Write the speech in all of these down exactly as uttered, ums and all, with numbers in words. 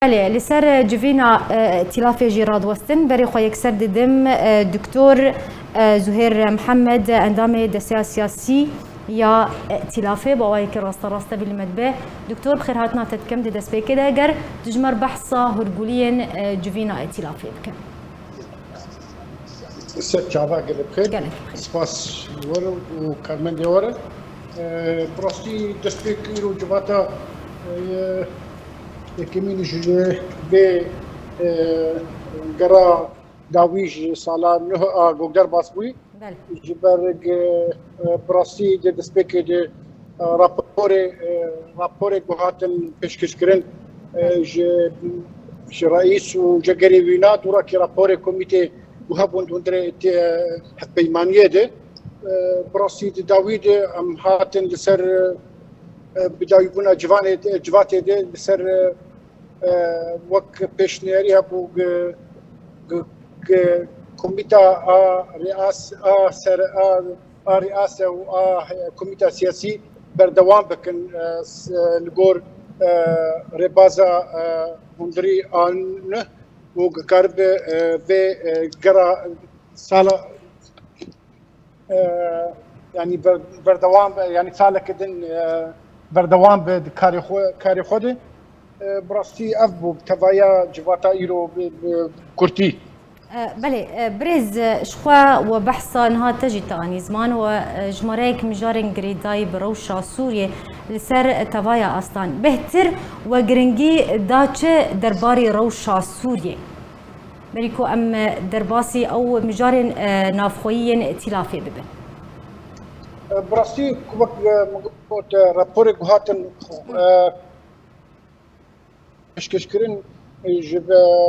Belê, li ser, e, civîna, e, îtîlafê jî radiwestin. Berê xwe yekser didim, e, Doktor, e, Zuhêr Mihemed, endamê desteya siyasî ya, e, îtîlafê, bi awayekî rasterast tevî li me dibe. Doktor, bi xêrhatina te dikim di destpêkê de, eger tu ji me re behsa hûrguliyên, e, civîna îtîlafê bikin. Ser çava gelek xêr. Gelek xêr. Spas ji we re û karmendê we re. E, bi rastî destpêk îro civata, e, yekemîn ji vê, e, gera dawî ji sala nuh a ku derbas bûyî. Belê. Ji ber, e, bi rastî di destpêkê de, e, raporê, e, raporê ku hatin pêşkêşkirin, e, ji, ji reîs û cegerê wîna, dûrakî raporê komîtê ku hebûn di hundirê tê-, hevpeymaniyê de, e, bi rastî di dawî de em hatin li ser, e, bidawîbûna civanê de, civatê de li ser, e, e, wek pêşniyarî hebû, g-, g-, g-, komîta a rêas-, a ser-, a, a rêase û a he-, komîta siyasî berdewam bikin, e, s-, e, li gor, e, rêbaza, e, hundirî a nuh û karibe, e, vê, e, gera sala, e, yanî ber-, berdewam be, yanî saleke din, e, berdewam be di karê xwe, karê xwe de. E, bi rastî ev bû, bi tevaya civata îro bi, bi kurtî. E, belê, e, birêz, e, ji xwe we behsa niha te jî te anî ziman we, e, jimareyek mijarên girêdayî bi rewşa Sûriyê li ser tevaya astan. Bêhtir we giringî da çi derbarê rewşa Sûriyê? Berî ku em derbasî ew mijarên, e, navxweyî yên îtîlafê bibin. E, bi rastî, ku wek, e, min got, e, raporê ku hatin, e, pêşkêşkirin, e, ji, e,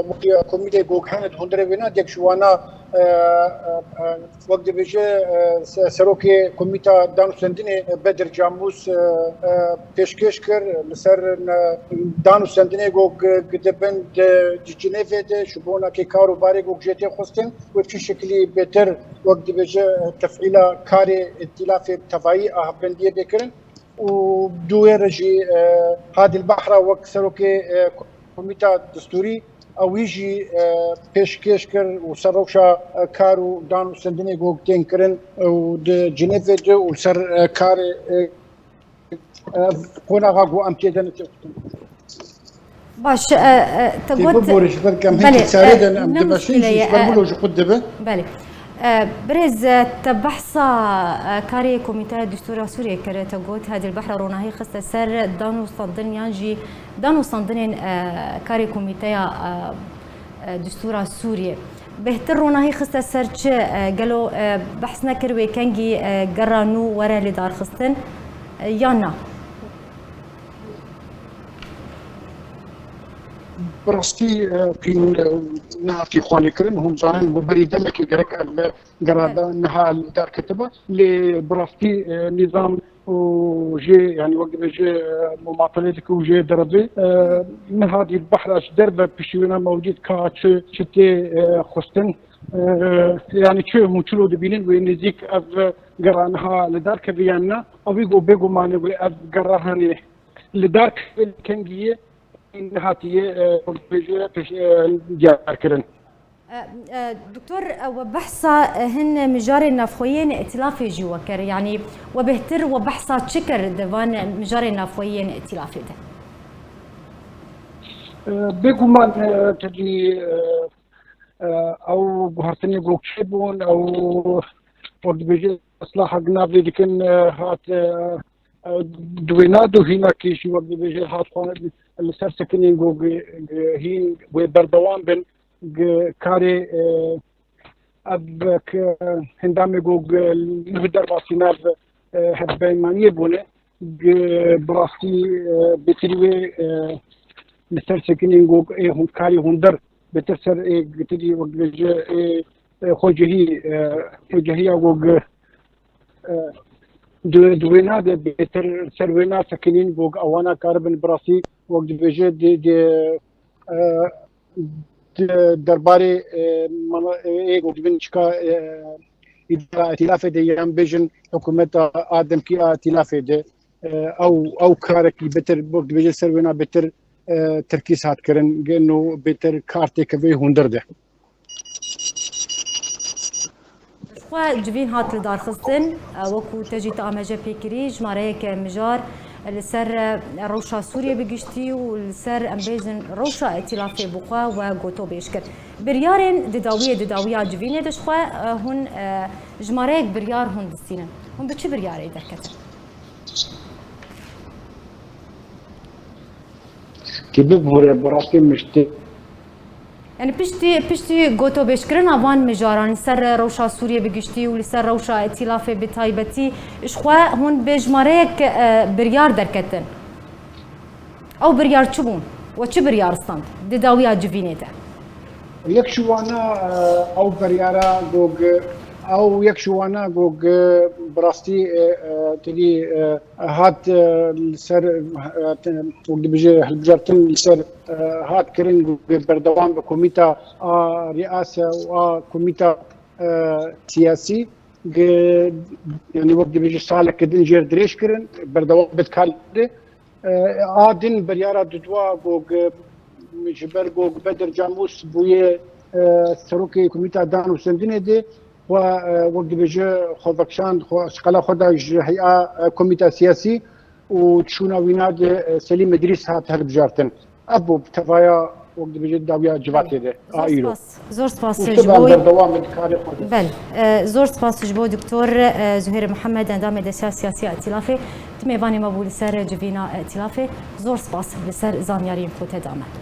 wekî komîtê ku hene di hundirê wêna, yek ji wana, e, e, e, wek dibêje, e, se-, serokê komîta danûstendinê, e, Bedir Camûs, e, e, pêşkêş kir, li ser, e, danûstendinê ku gi-, gi-, dibin di, di Cinêvê de, ji bona kê kar û barê ku jê tê xwestin, wê çi şekilî bêtir, wek dibêje, tefîla karê îtîlafê tevayî a hevbendiyê bê kirin. Û di wê re jî, e, Hadî Behra wek serokê, e, komîta destûrî, ewî jî, e, pêşkêş kir û ser rewşa, e, kar û danûstendinê ku tên kirin û di Cinêvê de û ser, e, karê, e, e, qonaxa ku em tê de ne têxistin. Baş, e, e, te Tê got biborî ji ber ku em Belê, hinkî çarê e, de ne em ne dimeşin muşkile jî ye, ji ber e, wilo ji xwe dibe. Belê. E, birêz, e, te behsa, e, karê Komîteya Destûra Sûriyê kir, te got Hadî Behra ronahî xiste ser danûstandin yan jî danûstandinên, e, karê Komîteya, e, e, Destûra Sûriyê. Bêhtir ronahî xiste ser çi? E, gelo, e, behs nekir wê kengî, e, gera nû were lidarxistin, e, yan na? Bi rastî, e, qîn, e, nehatî xwanê kirin. Hûn zanin, bi berî demekê gerek ev gerada niha li dar ketiba. Lê bi rastî, e, nîzam û jê, yanî wek dibêje, e, mumatele dike û jê derevê, e, niha Hadî Behra ji derve piştî wêna mewcûd ka çi, çi tê, e, xwestin, e, yanî çi hûn çilo dibînin wê nêzîk ev gera niha li dar kevî yan na? Ew ê ku bêguman e wê ev gera hene li dar kevê, kengî ye, nehatiye, e, wek dibêje pêş, e, diyar kirin. E, e, Doktor, e, we behsa, e, hin mijarên navxweyî yên îtîlafê jî we kir. Yanî we bêhtir we behsa çi kir di van mijarên navxweyî yên îtîlafê de? E, bêguman, e, tevî, e, e, ew guhertinê ku çêbûn, ew wek dibêje, islaha navê dikin, e, hat, e, e, di wêna de hînakî jî wek dibêje hat xwe li ser sekinên ku gi-, gi-, hîn wê berdewam bin. G-, karê, e, ev k-, hindamê ku g-, li derbasî nav, e, hevpeymaniyê bûne, g-, bi rastî, e, bêtirî wê, e, li ser sekinên ku ê hûn karî hundir bêtir ser ê gitirî wek dibêje ê, ê xwecihî, e, xwecihiya ku g-, e, di, di wêna de bêtir ser wêna sekinîn ku ewana karibin bi rastî wek dibêje di, di, e, di derbarê, e, mana, e, ê ku dibin çika, e, îdara îtîlafê de yan bêjin hikûmeta a demkî a îtîlafê de, e, ew, ew karekî bêtir wek dibêje ser wêna bêtir, e, tirkîz hat kirin, geno bêtir kartê kevê hundir de. Xwe civîn hat li darxistin, e, wekû te jî te amece pêkirî, jimareyeke mijar li ser, e, rewşa Sûriyê bi giştî û li ser, em bêjin, rewşa îtîlafê bi xwe we gotobêj kir. Biryarên di dawiyê, di dawiya civînê de ji xwe, e, hûn, e, jimareyek biryar hûn distînin. Hûn bi çi biryarê derketin? Ki bibûre, bi rastî miştî. Yani piştî, piştî gotobêjkirina van mijaran li ser rewşa Sûriyê bi giştî û li ser rewşa îtîlafê bi taybetî, ji xwe hûn bi jimareyek, e, biryar derketin. Ew biryar çi bûn? We çi biryar stand di dawiya civînê de? Yek ji wana, e, ew biryara gog, ew yek ji wana gog, bi rastî, e, e, tedî, e, hat, e, li ser, e, te-, wek dibêje hilbijartin li ser, e, hat kirin, gog berdewam bi komîta a riyase û a komîta, e, siyasî, gi-, yani wek dibêje saleke din jêr dirêj kirin, berdewam bi dikarê. E, a din biryara dudwa gog, ji ber gog Bedir Camûs bûye, e, serokê komîta dan û sendinê de, xwe, e, wek dibêje xwe vekişand, xwe şikala xwe da ji heya, e, komîta siyasî û çûna wîna de, e, Selîm Îdrîs hat hilbijartin. Ev bû bi tevaya wek dibêje dawiya civatê de a îro. Zor spas. Zor spas ji bo berdewam in karê xwe de. Bel, e, zor spas ji bo Doktor, e, Zuhêr Mihemed, endamê Desteya Siyasî ya Îtîlafê. Tu mêvanê me bû li ser civîna Îtîlafê. Zor spas li ser zanyariyên ku te da me.